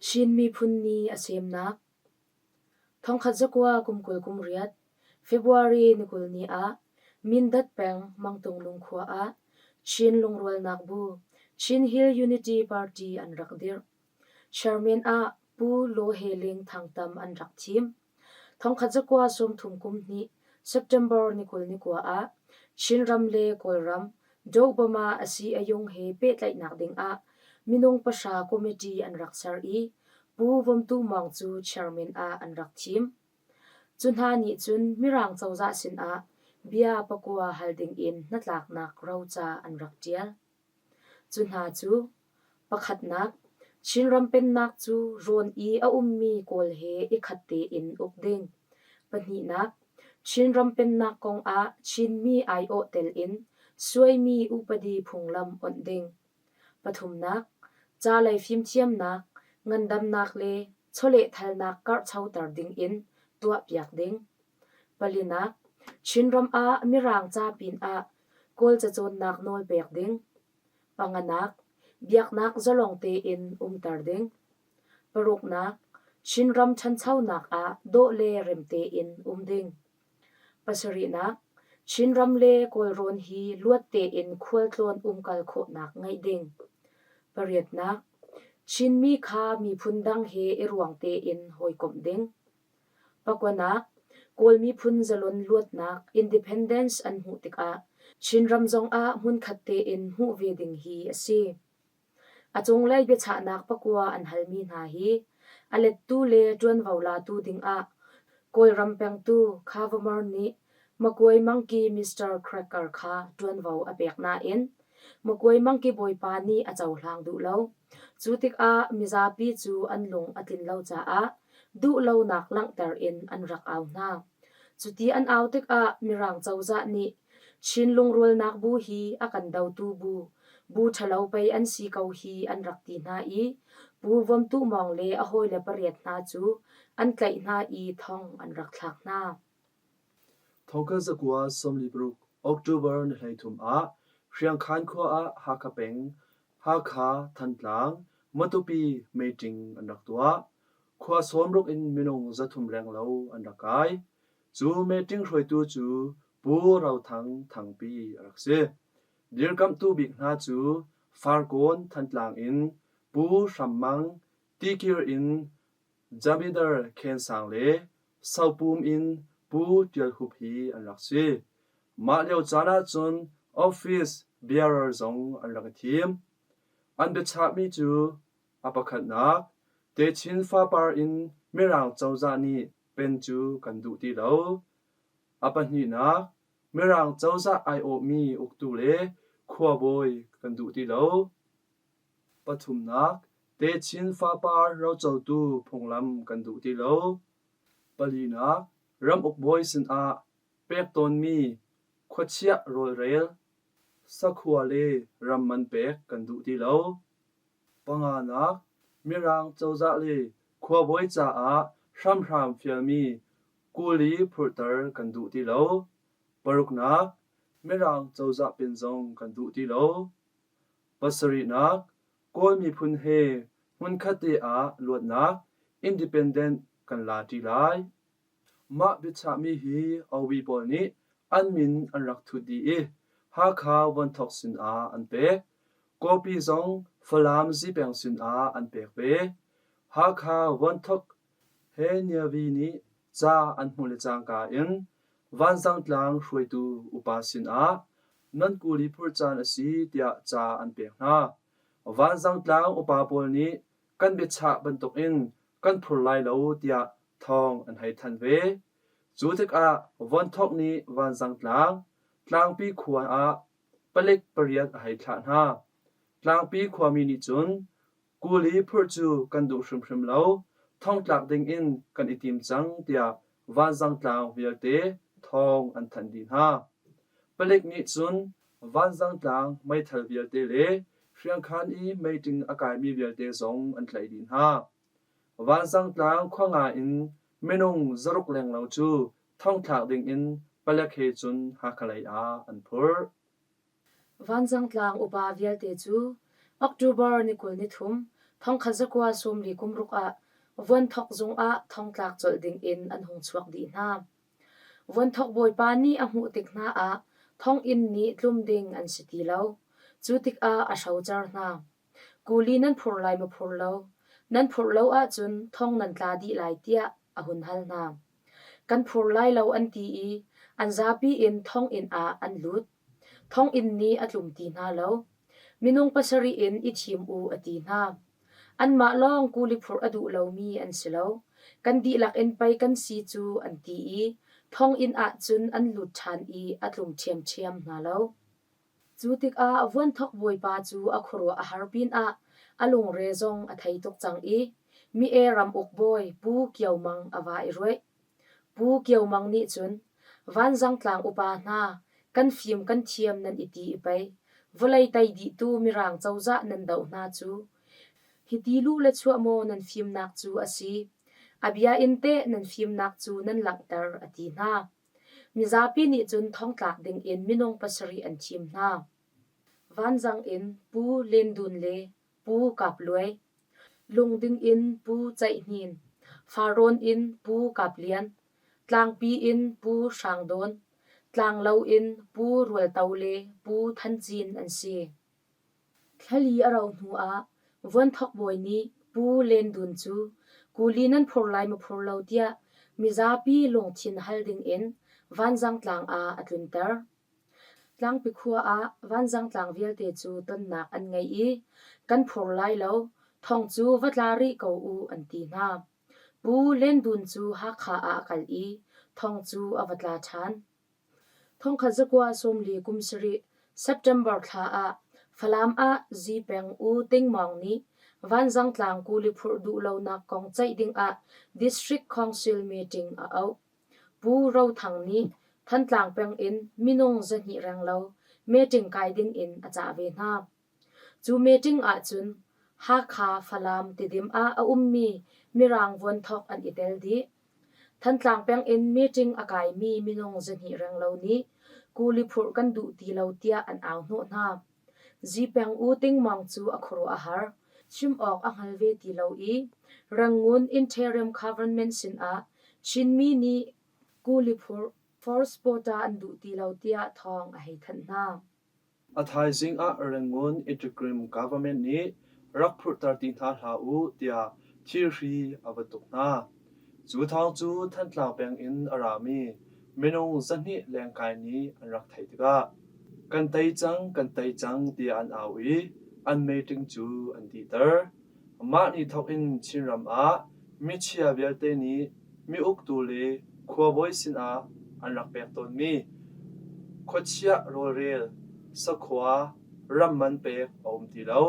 Chin Miphun Ni a semnak Thongkhat zakua kum 20 kum riat, February ni 20 ni ah Mindat peng Mangtunglung khua ah Chin Lungrualnak Bu, Chin Hill Unity Party an rak dirh. Chairman ah Pu Law He Ling Thang Tam an rak thim. Thongkhat zakua 30 kum hnih, September ni 29 ah Chinram le Kawlram Doh-Bama asi-ayung he pehtlaihnak dingah minung pahra committee an rak ser i Pu Vom Tu Mawng cu chairman ah an rak thim. Cu hna nih cun Mirang cozah sinah bia pakua hal dingin hnatlaknak roca an rak ṭial. Cu hna cu: Pakhatnak, Chinram pennak cu rawn i a ummi Kawl he i khat tein uk ding. Pahnihnak, Chinram pennak kong ah Chinmi aiawh tel in suaimi upadi phunglam onh ding. Pathumnak, ca lei fimthiamnak, ngandamnak le chawlehthalnak karhchoter ding in tuahpiak ding. Palinak, Chinram ah Mirang ca pinah Kawl cacawnnak nawl pek ding. Panganak, biaknak zalong tein umter ding. Paruknak, Chinram ṭhanchonak ah dawh le rem tein um ding. Pasarihnak, Chinram le Kawlrawn hi luat tein khualtlawn umkal khawhnak ngeih ding. Pariatnak, Chinmi kha miphun dang he i ruang tein hawikomh ding. Pakuanak, Kawl miphun zalon luatnak independence an hmuh tikah Chinram zongah hmunkhat tein hmuh ve ding hi a si. A cunglei biachahnak pakua an halmi hna hi a lettu le ṭuanvo latu dingah Kawlram pengtu Khavamar nih Makuai Mangki Mister Cracker kha ṭuanvo a pek nain Makuai Mangki bawipa nih a cohlang duh lo. Cu tikah mizapi cu an lung a tlin lo caah duhlonak langhter in an rak au hna. Cuti an au tikah Mirang cozah nih Chin lungrualnak bu hi a kan dotu bu, bu ṭhalo pei an si ko hi an rak ti hna i Pu Vom Tu Mawng le a hawile pariat hna cu an tlaih hna i thong an rak thlak hna. Thongkhat zakua 46 October ni 33 ah Hriangkhan khua ah Hakha peng, Hakha, Thantlang, Matupi meeting an rak tuah. Khua sawmruk in minung 300 renglo an rak kai. Cu meeting hruaitu cu Pu Ro Thang Thangpi a rak si. Dirkamhtu bik hna cu Farkawn Thantlang in Pu Hram Mang, Tikir in Jamidar Khen Sang le Sopum in Pu Ṭial Hup hi an rak si. Mah lio caan ahcun office bearer zong an rak i thim. An biachahmi cu a pakhatnak, techin fapar in Mirang cozah nih pen cu kan duh ti lo. A pahnihnak, Mirang cozah aiawhmi uktu le khuabawi kan duh ti lo. Pathumnak, techin fapar rocotu phunglam kan duh ti lo. Palinak, ramuk bawi sinah pek tawnmi khuachiah rawlrel, sakhua le ram man pek kan duh ti lo. Panganak, Mirang cozah le khuabawi caah hramhram fialmi kuli phurhter kan duh ti lo. Paruknak, Mirang cozah pin zong kan duh ti lo. Pasarihnak, Kawl miphun he hmunkhat te ah luatnak independent kan la ṭi lai. Mah biachahmi hi Owi pawl nih an min an rak thut dih i Hakha Vuanthok sinah an pek. Kawpi zong Falam Zipeng sinah an pek ve. Hakha Vuanthok he Niavi nih ca an hmuh le cangka in Vanzangtlang hruaitu upa sinah nan kuli phurh caan a si tiah ca an pek hna. Vanzangtlang upa pawl nih kan biachah bantukin kan phur lai lo tiah thawng an hei thanh ve. Cu tikah Vuanthok nih Vanzangtlang, Tlangpi khua ah palik pariat a hei thlah hna. Tlangpi khuami nih cun kuli phurh cu kan duh hrimhrim lo, thongtlak dingin kan i tim cang tiah Vanzangtlang vialte thawng an thanh dih hna. Palik nih cun Vanzangtlang meithal vialte le Hriangkhan i meiṭing a kaimi vialte zong an tlaih dih hna. Vanzangtlang khua nga in minung zaruk lenglo cu thongthlak dingin palek he cun Hakha lei ah an phurh. Vanzangtlang upa vialte cu October ni 23, 1146 ah Vuanthok zung ah thongtlak colh dingin an hung chuak dih hna. Vuanthok bawipa nih a hmuh tik hna ah thonginn nih tlum ding an si ti lo. Cu tikah a hrocer hna. Kuli nan phur lai maw phur lo? Nan phurh lo ahcun thong nan tla dih lai tiah a hun hal hna. Kan phur lai lo an ti i an zapi in thonginn ah an lut. Thonginn nih a tlum ti hna lo. Minung pasarih in i thim u a ti hna. Anmah lawng kuli phurh a duh lomi an si lo. Kan dihlak in pei kan si cu an ti i thonginn ah cun an lut ṭhan i a tlum ṭhiamṭhiam hna lo. Cu tikah Vuanthok bawipa cu a khuaruah a har pinah a lungre zong a thei tuk cang i mi-e ramuk bawi Pu Kio Mang a va i ruaih. Pu Kio Mang nih cun, Vanzang tlang upa hna, kan fim kan thiam nan i ti i pei, vawlei tei dihtu Mirang cozah nan doh hna cu. Hiti luh le chuah maw nan fimnak cu a si? A bia in teh nan fimnak cu nan langhter, a ti hna. Mizapi nih cun thongtlak dingin minung pasarih an thim hna. Vanzang in Pu Len Dun le Pu Kap Luai, Lungding in Pu Ceih Hnin, Farrawn in Pu Kap Lian, Tlangpi in Pu Hrang Dawn, Tlanglo in Pu Rual To le Pu Than Cin an si. Thlali a rauh hnuah Vuanthok bawi nih Pu Len Dun cu kuli nan phur lai maw phur lo tiah mizapi lungthin hal dingin Vanzang tlang ah a tlunter. Tlangpi khua ah Vanzang tlang vialte cu tonnak an ngei i kan phur lai lo, thong cu va tla rih ko u an ti hna. Pu Len Dun cu Hakha ah a kal i thong cu a va tla ṭhan. 1947 September thla ah Falam ah Zipeng U Ting Maung nih Vanzang tlang kuli phurh duh lonak kong ceih dingah District Council meeting a auh. Pu Ro Thang nih Thantlang peng in minung 200 renglo meeting kai dingin a cah ve hna. Cu meeting ahcun Hakha, Falam, Tidim ah a ummi Mirang vuanthok an i tel dih. Thantlang peng in meeting a kaimi minung 200 renglo nih kuli phurh kan duh ti lo tiah an au hnawh hna. Zipeng U Ting Maung cu a khuaruah a har. Chim awk a hngal ve ti lo i Rangoon Interim Government sinah Chinmi nih kuli phurh force quota an duh ti lo tiah thawng a hei thanh hna. A thaizing ah Rangoon Interim Government nih rak phurhter ti hna hlah u tiah thirhri a va tuk hna. Cu thawng cu Thantlang peng in a rami minung 200 lengkai nih an rak theih tikah kan tei cang, kan tei cang tiah an au i an meeting cu an dihter. Mah ni thawk in Chinram ah michia vialte nih mi uktu le khuabawi sinah an rak pek tawnmi khuachiah rawlrel, sakhua, ram man pek a um ti lo.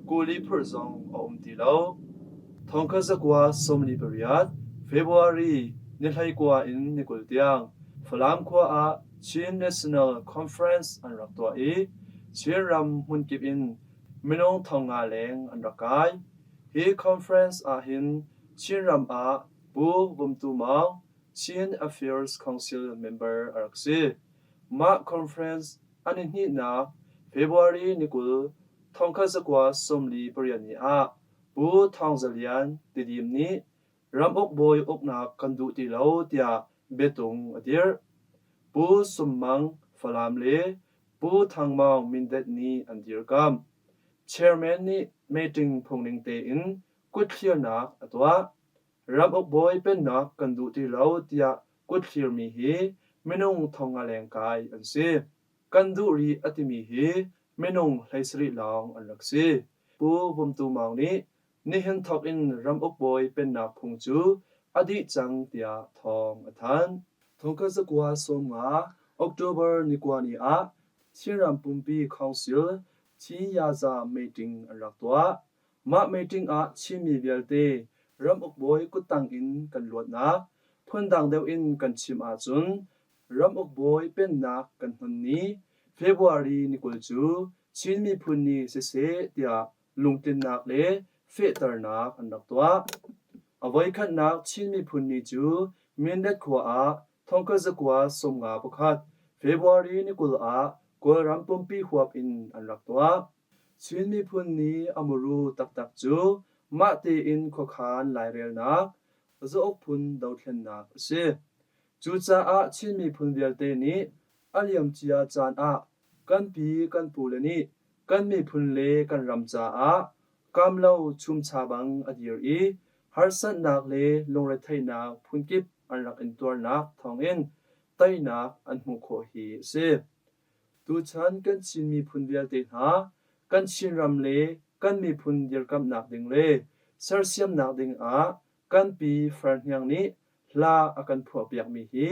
Kuli phurh zong a um ti lo. 1948 February ni 19 in ni 20 tiang Falam khua ah Chin National Conference an rak tuah i Chinram hmunkip in minung 5,000 leng an rak kai. Hi conference ahhin Chinram ah Pu Vum Tu Maung, Chin Affairs Council member a rak si. Mah conference a nihnihnak February ni 20, 1948 ni ah Pu Thawng Za Lian, Tidim nih ramuk bawi uknak kan duh ti lo tiah biatung a dirh. Pu Sum Mang, Falam le Pu Thang Maung Mindat nih an dirkamh. Chairman nih meeting phungning tein kutthlirnak a tuah. Ramuk bawi pennak kan duh ti lo tiah kutthlirmi hi minung 500 lengkai an si. Kan duh rih a timi hi minung 17 lawng an rak si. Pu Vum Tu Maung nih nihin thawk in ramuk bawi pennak phung cu a dih cang tiah thawng a thanh. 1950 October ni kua ni ah Chinram pumpi Council Chin-Yaza meeting an rak tuah. Mah meeting ah Chinmi vialte ramuk bawi kuttang in kan luatnak, phundang deuh in kan chim ahcun ramuk bawi pennak kan hnon ni February ni 20 cu Chin Miphun Ni siseh tiah lungtlinnak le fehternak an rak tuah. A voikhatnak Chin Miphun Ni cu Mindat khua ah 1951 February ni 20 ah Kawlram pumpi huap in an rak tuah. Chin miphun nih a muru taktak cu. mah tein khuakhan lairelnak, zauk phun dothlennak a si. Cucaah Chin miphun vialte nih a liamcia caan ah kan pi kan pule nih kan miphun le kan ram caah kamlo chumcha bang a dir i harsatnak le lungretheihnak phunkip an rak intuarnak thawngin teinak an hmuh khawh hi a si. Tuchan kan Chin miphun vialte hna kan Chinram le kan miphun dirkamhnak ding le sersiamnak ding ah kan pi Far Hniang nih hla a kan phuahpiakmi hi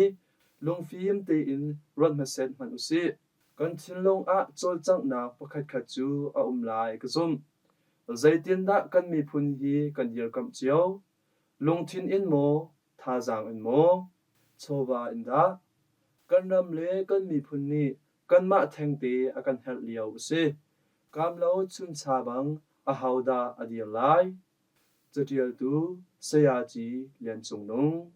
lungfim tein ruat hmaset hmanh usih. Kan thinlung ah cawlcanghnak pakhatkhat cu a um lai ka zumh. Zeitindah kan miphun hi kan dirkamh cio? Lungthin in maw, thazaang in maw, chawva in dah? Kan ram le kan miphun nih kanmah thengte a kan herh lio a si. Kamlo chuncha bang ahodah a dir lai? Caṭialtu Sayaci Lian Cung Nung.